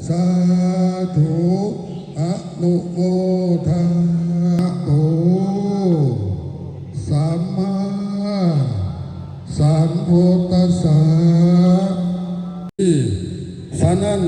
ສາທຸ ອະນຸໂມທະນະໂຕ ສຳມາສຳພຸດທັດສະ. ສະນັ້ນ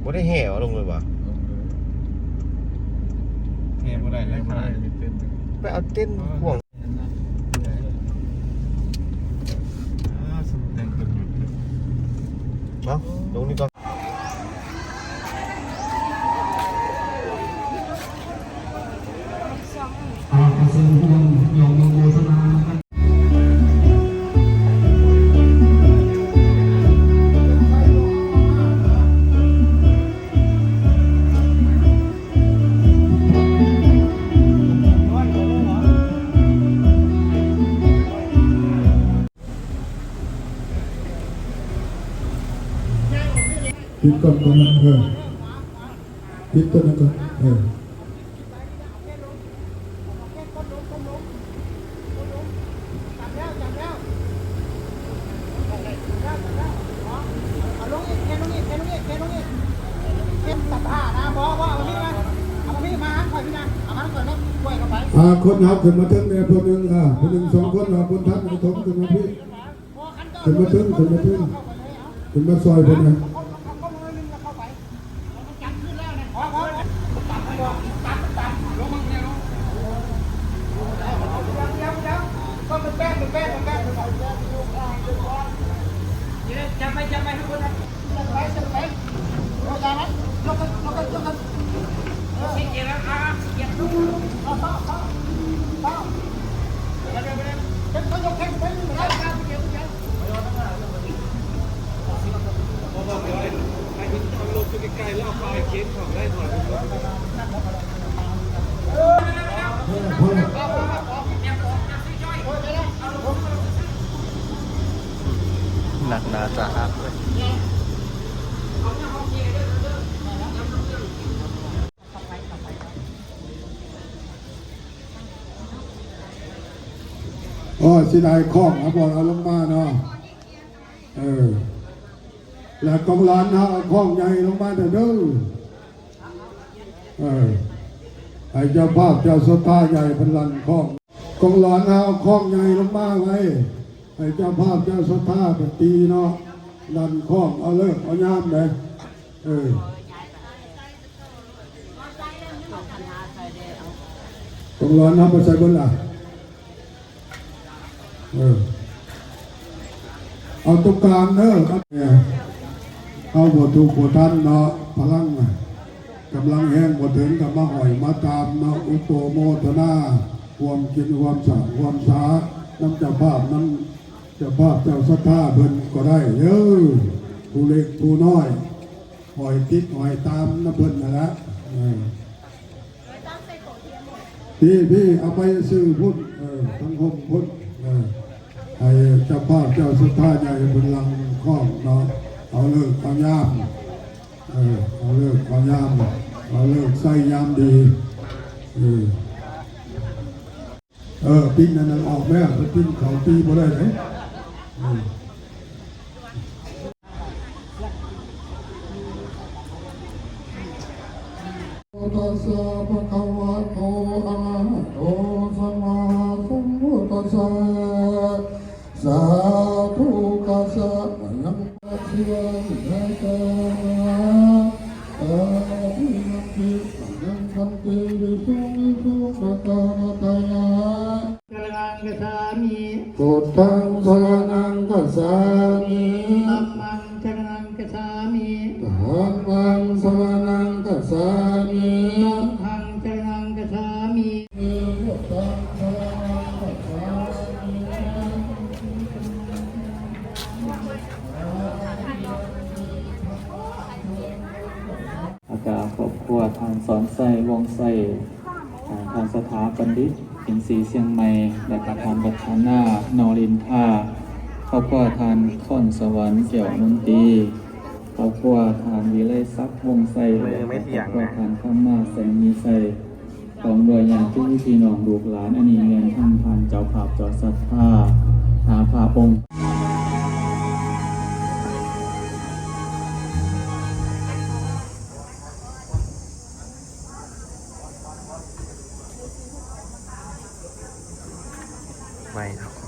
ບໍ່ໄດ້ແຫ່ເອົາລົງເລີຍຫວາ? ແຫ່ບໍ່ໄດ້ແລ້ວຂະໜາດ ໄປເອົາເຕັນພວກ ອ່າ ສະແຕ່ງເປັນຢູ່ ເອົາ ລົງນີ້ກ່ອນ. ອ່າ ຂໍເຊີນຮ່ວມໂຍມໂມທະນານຳກັນ. ປິດກ່ອນ ເອີ ປິດຕົວນັ້ນກ່ອນ ເອີ. ອ່າ ຄົນເຮົາຂຶ້ນມາເທິງແດ່ຜູ້ໜຶ່ງ ອ່າ ຜູ້ໜຶ່ງສອງຄົນ ເອົາຄົນທັນໃຫ້ຖົມຂຶ້ນມາພີ້. ຂຶ້ນມາເທິງ ຂຶ້ນມາເທິງ ຂຶ້ນມາຊ່ອຍເພິ່ນນະ. ອາ ເພິ່ນ ເພິ່ນ ເພິ່ນ ເພິ່ນ ເພິ່ນ ເພິ່ນ ເພິ່ນ ເພິ່ນ ເພິ່ນ ເພິ່ນ ເພິ່ນ ເພິ່ນ ເພິ່ນ ເພິ່ນ ເພິ່ນ ເພິ່ນ ເພິ່ນ ໜັກໜາສາຫັກເລີຍ. ໂອ້ ເສຍດາຍຄ້ອງ ເອົາບໍ່ເອົາລົງມາເນາະ. ເອີ ແລະກອງຫຼອນເຮົາເອົາຄ້ອງໃຫຍ່ລົງມາແດ່ເດີ. ເອີ ໃຫ້ເຈົ້າພາບເຈົ້າສັດທາໃຫຍ່ເພິ່ນລັ່ນຄ້ອງ. ກອງຫຼອນເຮົາເອົາຄ້ອງໃຫຍ່ລົງມາໄວ້ ໃຫ້ເຈົ້າພາບເຈົ້າສັດທາເພິ່ນຕີເນາະ ລັ່ນຄ້ອງເອົາເລີກເອົາຍາມເດ້. ເອີ ກອງຫຼອນເຮົາໄປໃສເບິດລະ? ເອີ ເອົາຕົງກາງເດີ. ເຮົາບໍ່ຖືກບໍ່ທັນເນາະ ພະລັງນະ ກຳລັງແຮງບໍ່ເຖິງກໍມາຫ້ອຍມາຕາມເນາະ ອຸປະໂມທະນາຮ່ວມກິນຮ່ວມສັງຮ່ວມສານຳເຈົ້າພາບ ນຳເຈົ້າພາບເຈົ້າສັດທາເພິ່ນກໍໄດ້ເດີ ຜູ້ເລັກຜູ້ນ້ອຍ ຫ້ອຍຕິດຫ້ອຍຕາມນຳເພິ່ນຫັ້ນລະ. ເອີ ພີ່ ພີ່ ເອົາໄປຊື່ພຸ້ນ ເອີ ທາງຮົ່ມພຸ້ນ ເອີ ໃຫ້ເຈົ້າພາບເຈົ້າສັດທາໃຫຍ່ເພິ່ນລັ່ນຄ້ອງເນາະ ເອົາເລີກເອົາຍາມ ເອີ ເອົາເລີກເອົາຍາມ ເອົາເລີກໃຊ້ຍາມດີ. ເອີ ເອີ ປິ່ນອັນນັ້ນອອກແມ້ ໄປປິ່ນເຂົາຕີບໍ່ໄດ້ເດ້. ເອີ ຕັດສະ ພະຄະວະໂຕ ອະລະຫະໂຕ ສຳມາສຳພຸດທັດສະ. ສາທຸ ກາສະ ມະຍັງ ເຊ ອະພິວັນຕິ ມະຍັງ ພັນເຕ ວິສຸງ ວິສຸງ ປະການະຕາຍະ. ສະຣະນັງ ກັດສາມິ ພຸດທັງ ສະຣະນັງ ກັດສາມິ ທຳມັງ ສະຣະນັງ ກັດສາມິ ທຳມັງ ສະຣະນັງ ກັດສາມິ ສັງຄັງ ສະຣະນັງ ກັດສາມິ. ແລ້ວກະຄອບຄົວທ່ານສອນໄຊ ວົງໄຊ ອາ ທ່ານສະຖາບັນດິດ ເອັມຊີ ຊຽງໃໝ່ ແລ້ວກະທ່ານວັດທະນາ ນໍລິນທາ ຄອບຄົວທ່ານ ຄອນສະຫວັນ ແກ້ວມົນຕີ ຄອບຄົວທ່ານວິໄລສັກ ວົງໄຊ ແລະ ຄອບຄົວທ່ານຄຳມາ ແສງມີໄຊ ພ້ອມດ້ວຍຍາດຕິພີ່ນ້ອງລູກຫຼານ ອັນນີ້ແມ່ນທາງທ່ານເຈົ້າພາບເຈົ້າສັດທາ ອາ ພະອົງ ໄວ້ເນາະ.